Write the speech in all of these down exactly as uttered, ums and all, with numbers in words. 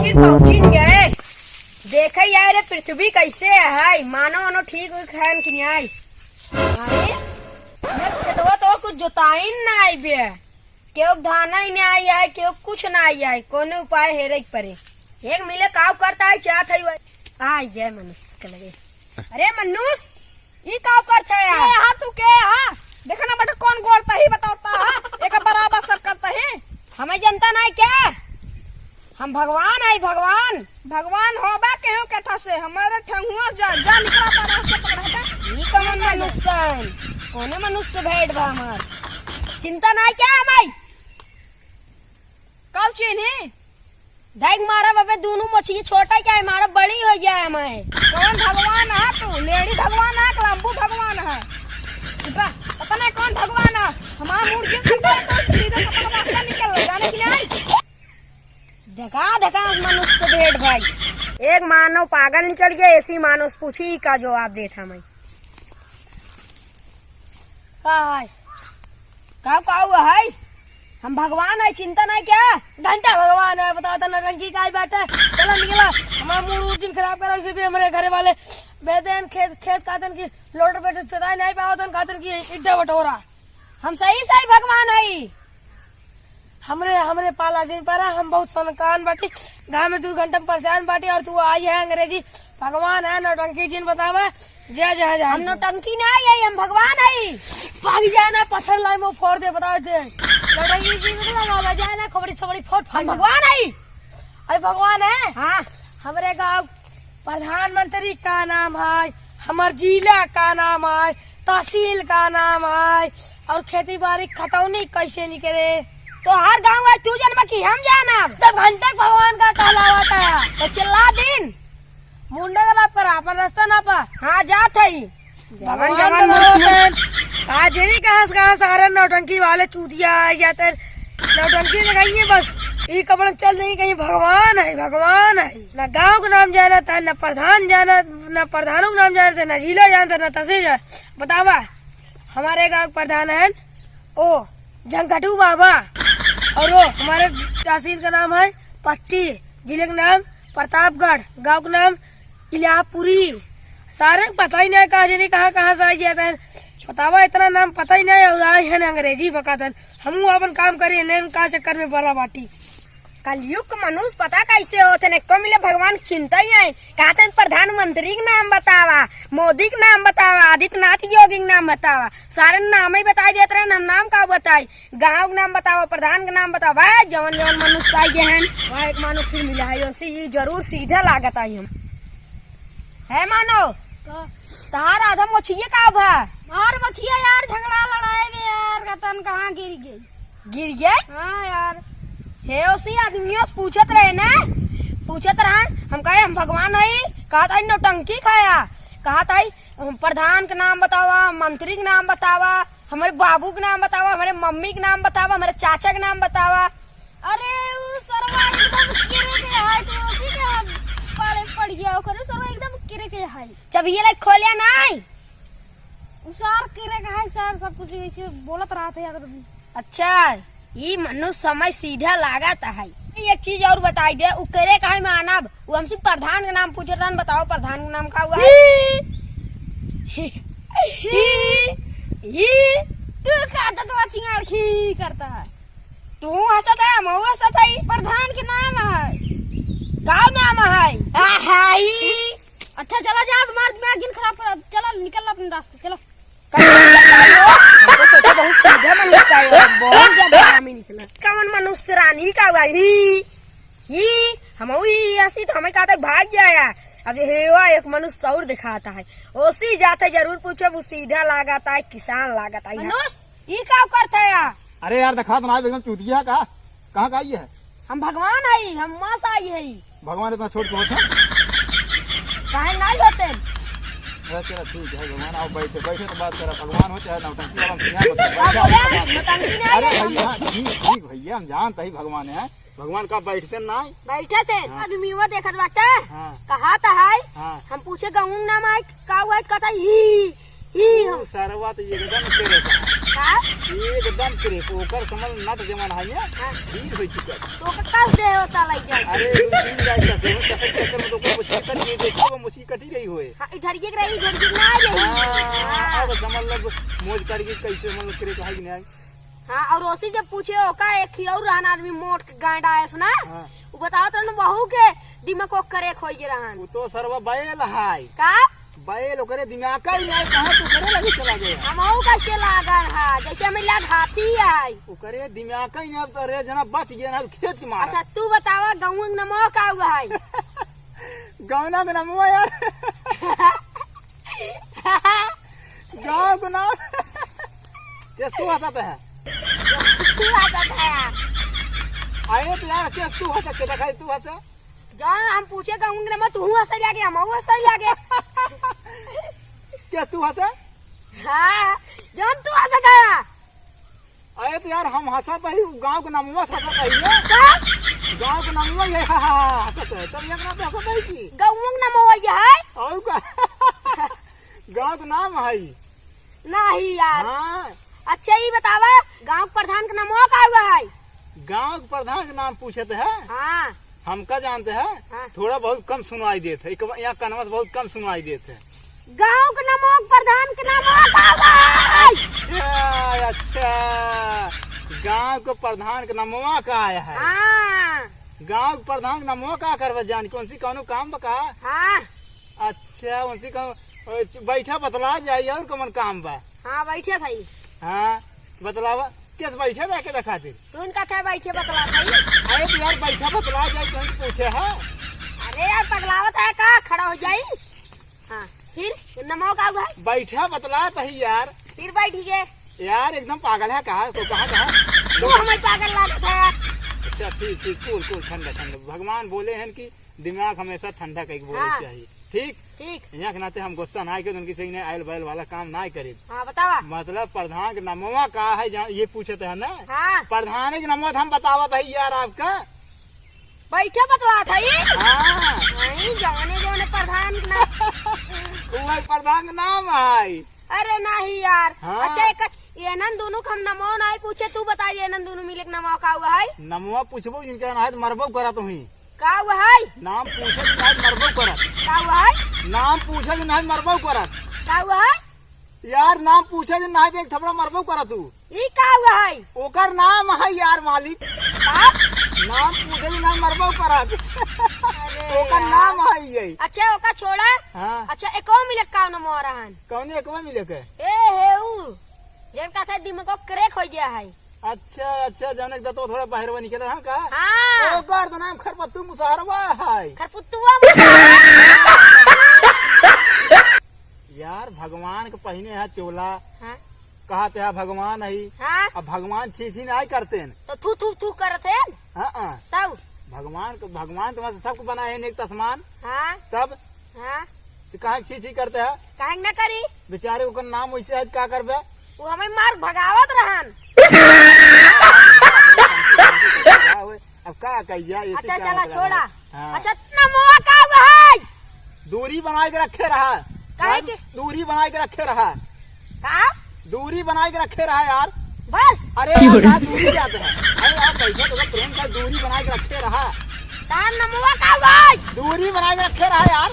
फिर पहुँचिन गए। देखे यार, ये पृथ्वी कैसे है, मानो मानो ठीक उइक है कि नहीं आई? अरे, ये खेतवा तो कुछ जोताइन ना आई बे। केहू धाना ही ना आई है, केहू कुछ ना आई है, कोनो उपाय हेरे के परे। एक मिले काव करता है, चाहत है वही। आ गए मनुष्य के लगे। अरे मनुष्य, ई काव करत है यार? के हा तू, के हा? देखा ना बेटा, कौन गोड़ता ही बतावता है, एक बराबर सब करता है। हमें जनता नहीं क्या? हम भगवान है, भगवान। भगवान होबा केहू के था से, हमारे ठंगुआ जा, जा निकला परा से पकड़ा था। ई कौन मनुष्य है? कौने मनुष्य भेंट बा हमार? चिंता नहीं क्या हमार? कब चीन्ही? देख मारा बाबे, दोनों मोछिए छोटा क्या है, मारा बड़ी हो गया है हमारे। कौन भगवान है तू? लेडी भगवान है, कलम्बू भगवान है? पता नहीं कौन भगवान है। हमारा मूड जिन सुनता है तो सीधा सपना रास्ता निकल जाने की नहीं। देखा, देखा, मनुष्य भेंट भाई। एक मानव पागल निकल गया, ऐसी मानव से पूछी का जवाब देता मैं। का है? का, का हुआ है? हम भगवान है, चिंता नहीं क्या? घंटा भगवान है, बताओ तो नौटंकी का ही बात है। चला निकला, हमारा मूड उस दिन खराब करा, फिर भी हमारे घरे वाले बेदेन खेत, खेत खातन की लोटर पे चुदाई नहीं पावतन, खातन की ईटा बटोरा। हम सही सही भगवान हई। हमरे, हमरे पाला जिन परा, हम बहुत सनकान बाटी। गाँव में दू घंटा में परेशान बाटी और तू आई है अंग्रेजी। भगवान है, नौटंकी जिन बतावा, जा, जा, जा। हम नौटंकी ना आई है, हम भगवान हई। भाग जाए ना, पत्थर लाई मुँह फोड़ दे, बताओ दे। नौटंकी जिन बतावा, जाए ना, खोपड़ी सोपड़ी फोड़, हम फोड़। भगवान हई। अरे भगवान है? हाँ। हमरे गाँव प्रधानमंत्री का नाम है, हमार जिला का नाम है, तहसील का नाम है, और खेती बाड़ी खतौनी कैसे निकले। तो हर गाँव है, तू जनबा कि हम जानब? तब घंटे भगवान का कहलावत है। तो चिल्ला दिन। मुंडा का लाभ करा, अपन रास्ता ना पा। हाँ, जात है। जवन भगवान जवन तो मूर्ख होते हैं। का जनी कहाँ से, कहाँ सारे नौटंकी वाले चूतिया आ जाते हैं। नौटंकी से कहिए बस, ई कपड़न चल नहीं कहीं भगवान है, भगवान है। ना गाँव के नाम जानत है, ना प्रधान जानत, ना प्रधानों के नाम जानत है, ना जिला जानत है, ना तहसील जानत। बतावा, हमारे गाँव के प्रधान है ओ झंखटू बाबा, और वो हमारे तहसील का नाम है पट्टी, जिले का नाम प्रतापगढ़, गाँव का नाम इलापुरी। सारे पता ही नहीं कहाँ से नहीं, कहाँ, कहाँ से आ गया था। बतावा, इतना नाम पता ही नहीं, और आए हैं अंग्रेजी बकातन। हमहू अपन काम करी, नहीं का चक्कर में पड़ा बाटी। कलयुग के मनुष्य पता कैसे होत है, एको मिले भगवान के चिंता ही नहीं। कहते हैं प्रधानमंत्री के नाम बतावा, मोदी के नाम बतावा, आदित्यनाथ योगी के नाम बतावा, सारे नाम ही बताई देत रहे, हम नाम का बताई? गाँव के नाम बतावा, प्रधान के नाम बतावा, भाई जवन जवन मनुष्य आई गए हैं। वहाँ एक मानव फिर मिला है, उसी जरूर सीधा लागत आई हम। है मानो? का? तहार आधा मोछिए का भा? मार मोछिया यार, झगड़ा लड़ाई में यार, कतन कहाँ गिर गई। गिर गए? हाँ यार। हे उसी आदमियों से पूछत रहे ना, पूछत रहा, हम कहे हम भगवान हई, कहत हई नौटंकी खाया, कहत हई प्रधान के नाम बतावा, मंत्री के नाम बतावा, हमारे बाबू के नाम बतावा, हमारे मम्मी के नाम बतावा, हमारे चाचा के नाम बतावा। अरे, उ सरवा एकदम किरे के है, तो उसी के हम पाले पड़ गया, ओकरे सरवा एकदम किरे के है। जब ये लाइक खोलिया नहीं। उ सार किरे के है, सार सब कुछ ऐसे बोलत रहत है यार। अच्छा, ई मनुष्य समय सीधा लागत है। एक चीज और बताई दे, उ किरे के है मानव, उ हमसे प्रधान के नाम पूछत रहन, बताओ प्रधान के नाम का हुआ है? ही। ही। ही। तू का दतवा चिंगाड़ खी करता है? तू हंसत है, हम हंसत है। प्रधान के नाम है। का नाम है? आ, हाई। अच्छा, चला जा, अब मार दिमाग जिन खराब कर, चला निकल अपने रास्ते, चलो। हमको सोचा बहुत सीधा मन लगता है, बहुत ज्यादा हरामी निकला। कौन मनुष्य रानी का हुआ? ही, ही, हम ही ऐसी तो हमें कहता है भाग गया यार। अब ये हेवा एक मनुष्य और दिखाता है, ओसी जाते जरूर पूछे, वो सीधा लागता है, किसान लागता है। मनुष्य? ई का करत है यार? अरे यार, देखा तो ना, एकदम चूतिया का। कहाँ का आई है? हम भगवान हई, हम माँ से आई हई। भगवान इतना छोट के होते हैं? काहे नहीं होते? अरे चलो ठीक है, भगवान आओ, बैठे, बैठे तो बात करा। भगवान हो चाहे नौटंकी वाला, हम यहाँ बताओ। का बोले? नौटंकी नहीं अरे आई है। भैया, ठीक, ठीक भैया, हम जानते ही भगवान है। भगवान का बैठते ना? बैठे थे, हाँ। आदमी वो देखत बाटे। हाँ। कहा था है? हाँ। हम पूछे, "गहूम नाम है, का हुआ है?" कहता, "ही, ही।" तू सरवा तो एकदम तेरे का। हाँ? एकदम crack, ओकर समझ नट जवन है ना, हाँ। ढील हो चुका। तो ओकर कस दे होता लग जाए। अरे, दो तीन जाए कसे हो, कसे के चक्कर में तो ओकर मुछी कट गई, देखो, वो मुछी कटी गई होए। हाँ, इधर ये रही, इधर ये ना रही। हाँ, हाँ। अब समझ लो, मोज कट गई, कैसे मतलब crack है कि नहीं? हाँ, और ओसी जब पूछे, ओका एक ही और रहन आदमी मोट के गांडा है ना? हाँ। वो बतावत रहन, बहू के दिमाग को crack हो गए रहन। वो तो सरवा बैल है। का? बैल ओकरे दिमाग का ही नहीं, कहाँ तो ओकरे लगे चला गया। हमहू कैसे लागल है, जैसे हमें लाग हाथी है। ओकरे दिमाग का ही नहीं, अब तो रे जना बच गया ना, खेत के मारा। अच्छा, तू बतावा, गौवा के नमवा का हुआ है? गौना के नमवा यार। गाँव के नाम। केस तू हंसत है? तू हंसत है। अरे तो यार, केस तू हंसत के, देखाई तू हंसे। जौन हम पूछे का उंगरे में तू हंसे लागे, हम हंसे लागे। केस तू हंसे? हाँ, जौन तू हंसत है। अरे तो यार, हम हंसत है, गाँव के नमवा से हंसत है ये। का? गाँव के नमवा ये, हा, हा, हा, हंसत है। तब एक नाम पे हंसत है की? गाँव के नमवा ये है? और का? गाँव के नाम है। नहीं यार। हाँ। अच्छा, ई बतावा, गाँव के प्रधान के नमवा का हुआ है? गाँव के प्रधान के नाम पूछत है? हाँ। हमका जानते हैं? हाँ। थोड़ा बहुत कम सुनाई देत है, एक यहाँ कनवा से बहुत कम सुनाई देत है। गाँव के नमवा के प्रधान के नमवा का हुआ है? अच्छा, अच्छा, गाँव के प्रधान के नमवा का आया है? हाँ। गाँव के प्रधान के नमवा का करबा जान, कौन सी कौनो काम बा का? हाँ। अच्छा, उनसे कहो, अ, बैठा बतला जाई, और कमन काम बा? हाँ, बैठे भाई। हाँ, बतलावा, केस बैठे रह के देखा दे। तू इनका क्या बैठे बतला भाई? अरे तो यार, बैठा बतला जाई, तुम पूछे है? अरे यार, पगलावत है का? खड़ा हो जाई। हाँ, फिर नमो का हुआ है? बैठा बतला तही यार। फिर बैठ गए। यार, एकदम पागल है, कहा तो कहा कहा? तू हमें पागल लागत है। अच्छा, ठीक, ठीक, cool, cool, ठंडा, ठंडा। भगवान बोले हैं कि दिमाग हमेशा ठंडा कइके बोले हाँ। चाहिए, ठीक? ठीक। यहाँ के नाते हम गुस्सा ना के उनकी सही नहीं आयल बैल वाला काम ना करे। हाँ, बतावा। मतलब प्रधान के नमवा का है, जहाँ ये पूछत है ना? हाँ। प्रधान के नमवा तो हम बतावत है यार आपका। बैठे बतलात है ये? हाँ। नहीं, जौने जौने प्रधान के नाम। वो है प्रधान के नाम है। अरे नहीं यार। हाँ। अच्छा, एक एनन दोनों के हम नमवा नहीं पूछे, तू बता दे एनन दोनों मिले के नमवा का हुआ है? नमवा पूछबो, इनके अनाहत मरबो करत हुई। का हुआ है? नाम पूछे के नाहत मरबो करत। का हुआ है? नाम पूछे के नाहत मरबो करत। का हुआ है? यार, नाम पूछे के नाहत एक थपड़ा मरबो करत तू। ई का हुआ है? ओकर नाम है यार मालिक। का? नाम पूछे के नाहत मरबो करत। अरे ओकर यार। नाम है ये। अच्छा, ओका छोड़ा। हाँ। अच्छा, एको मिले का नमवा रहन? कौने एकवा मिले के? ए, हे ऊ, जिनका शायद दिमाग को crack हो गया है। अच्छा, अच्छा, जौन एक दतवा थोड़ा बाहर बा निकल रहा का? हाँ। ओकर तो नाम खरपत्तू मुसहरवा है। खरपुतुआ मुसहरवा। यार, भगवान के पहिने है चोला। हाँ। कहत है भगवान है। हाँ। अब भगवान छी छी नाहीं करते हैं। तो थू थू थू करत है। हाँ, हाँ। तब? भगवान को, भगवान तो सबको बनाए हैं, नेक तसमान। हाँ। तब? हाँ। तो काहे छी छी करते हैं? काहे न करी? बेचारे ओकर नाम वैसे है, का करबे? वो हमें मार भगावत रहन। अब का कहिया, ऐसे अच्छा, क्या चला, मतलब छोड़ा। है? हाँ। अच्छा, नमवा का हुआ है? दूरी बनाए के रखे रहा। काहे के? दूरी बनाए के रखे रहा। का? दूरी बनाए के रखे रहा यार। बस। अरे यार, का दूरी जाते हैं? अरे यार, बैठे तो प्रेम का दूरी बनाए के रखे रहा। तार नमवा का हुआ है? दूरी बनाए के रखे रहा यार।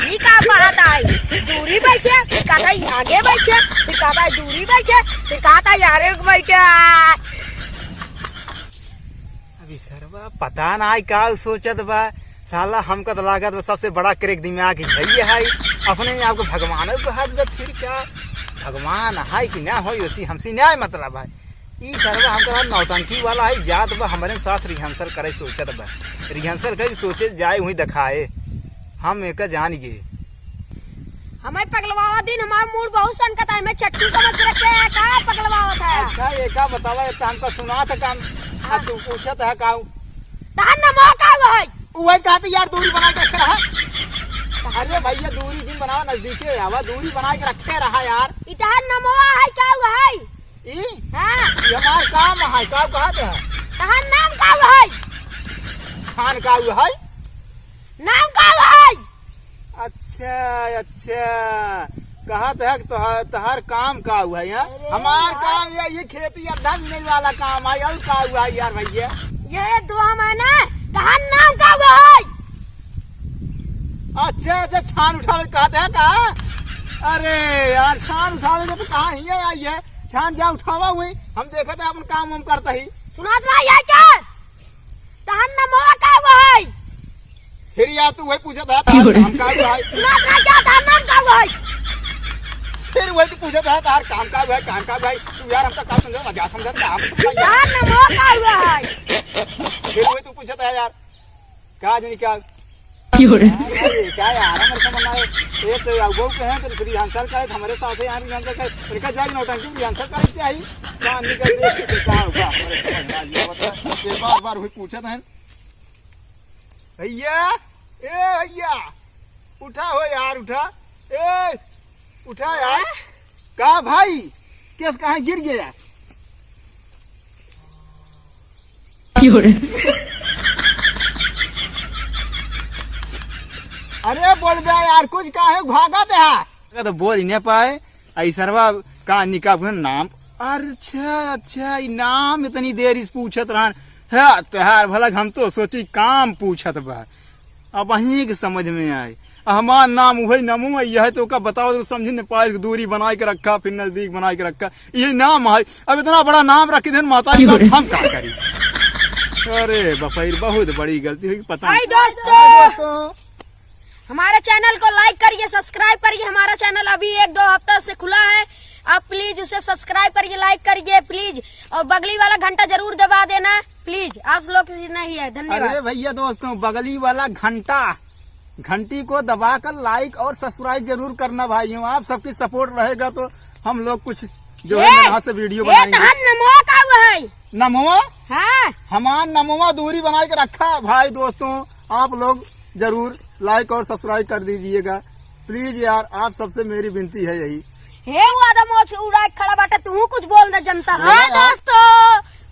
ई का कहत है? दूरी बैठे, फिर कहत है आगे बैठे, फिर कहत है दूरी बैठे, फिर कहत है आगे बैठे। अभी सरवा पता ना का सोचत बा। साला हमका तो लागत बा सबसे बड़ा crack दिमाग ही है, है। अपने आप को भगवान को हाथ में फिर क्या? भगवान है कि ना हो, उसी हमसे न्याय मतलब है। ई सरवा हमका नौटंकी वाला है, जात बा हमरे साथ rehearsal करे सोचत बा। Rehearsal करे सोचे जाए वहीं दिखाए। हम एका जान गए। हमें पगलवावा दिन हमार मूड बहुत सनकत है, मैं चट्टू समझ के रखे हैं, का पगलवावत है? अच्छा, ये का बतावा, ये तो हमका सुना था काम, हाँ। अब तू पूछत है का? तहन नमो का हुआ है? उहे कहते यार, दूरी बना के रखे रहा। अरे भैया, दूरी जिन बनावा, नजदीके आवा, दूरी बना के रखे रहा यार। इतहन नमो है, का हुआ है? ई? हाँ। ई हमार काम है, का कहत है? तहन नाम का हुआ है? खान का हुआ है? नाम का हुआ है? अच्छा, अच्छा, कहत है कि तोहार, तोहार काम का हुआ है, हाँ? अरे हमार यार। काम या, ये खेती अद्धा मिले वाला काम है, और का हुआ है यार भैया? ये दो महीना, तोहार नाम का हुआ है? अच्छा, अच्छा, छान उठावे कहत है का? अरे यार, छान उठावे के तो कहाँ ही है, आई है? छान जा उठावा हुई, हम देखत है अपन काम वाम करता ही। सुनात रहा है क्या? तोहार नमवा का हुआ है? फिर यार तू वही पूछत है, तोहार नाम का हुआ है? सुनात रहा क्या? तोहार नाम का हुआ है? फिर वही तू पूछत है, तोहार काम का हुआ है, काम का हुआ है? तू यार हमका का समझा, मजाक समझा, का हम समझा? तोहार नमवा का हुआ है? फिर वही तू पूछत है यार, का जानी का? क्यों रे? अरे, का यार, हमरे समझ ना आए। ये तो अब वो कहे तो rehearsal करे, तो हमरे साथ है यार, rehearsal करे। इनका जाके नौटंकी rehearsal करे चाहिए। का निकल देखी तो का होगा, हमरे समझ ना आए। ये बता, ये बार-बार हुई पूछत हैं। भैया, ए भैया, उठा हो यार, उठा। ए, उठा यार। हाँ? का भाई, केस कहाँ गिर गया? क्यों रे? अरे बोल बे यार, कुछ काहे भागत है? तो बोल ही नहीं पाए। ऐसरवा का निका अपना नाम। अच्छा, अच्छा, ई नाम इतनी देर इस पूछत रहन। है, तोहार भला हम तो सोची काम पूछत बा। अब अहीं के समझ में आए। हमार नाम उहइ नमो, यह तो का बताओ तो समझ न पाए, दूरी बनाए के रखा, फिर नजदीक बनाए के रखा, यही नाम है। अब इतना बड़ा नाम रख देन माता जी का, हम का करी? अरे बपैर, बहुत बड़ी गलती हुई, पता नहीं। हाय दोस्तों, हाय दोस्तों। हमारे channel को like करिए, subscribe करिए। हमारा channel अभी एक दो हफ्ता से खुला है, आप please उसे subscribe करिए, like करिए please, और बगली वाला घंटा जरूर दबा देना please। आप लोग से नहीं है, धन्यवाद। अरे भैया दोस्तों, बगली वाला घंटा, घंटी को दबाकर like और subscribe जरूर करना भाइयों। आप सबकी support रहेगा तो हम लोग कुछ जो है ए, नया से video ए, बनाएंगे। तहन नमो का हुआ है? नमो? हाँ। हमार नमो दूरी बनाए के रखा भाई दोस्तों, आप लोग जरूर like और subscribe कर दीजिएगा please यार, आप सबसे मेरी विनती है यही। हे वो आदम वो उड़ा के खड़ा बाटे, तू कुछ बोल दे जनता से। हाँ दोस्तों,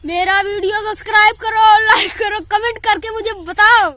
मेरा video subscribe करो, like करो, comment करके मुझे बताओ।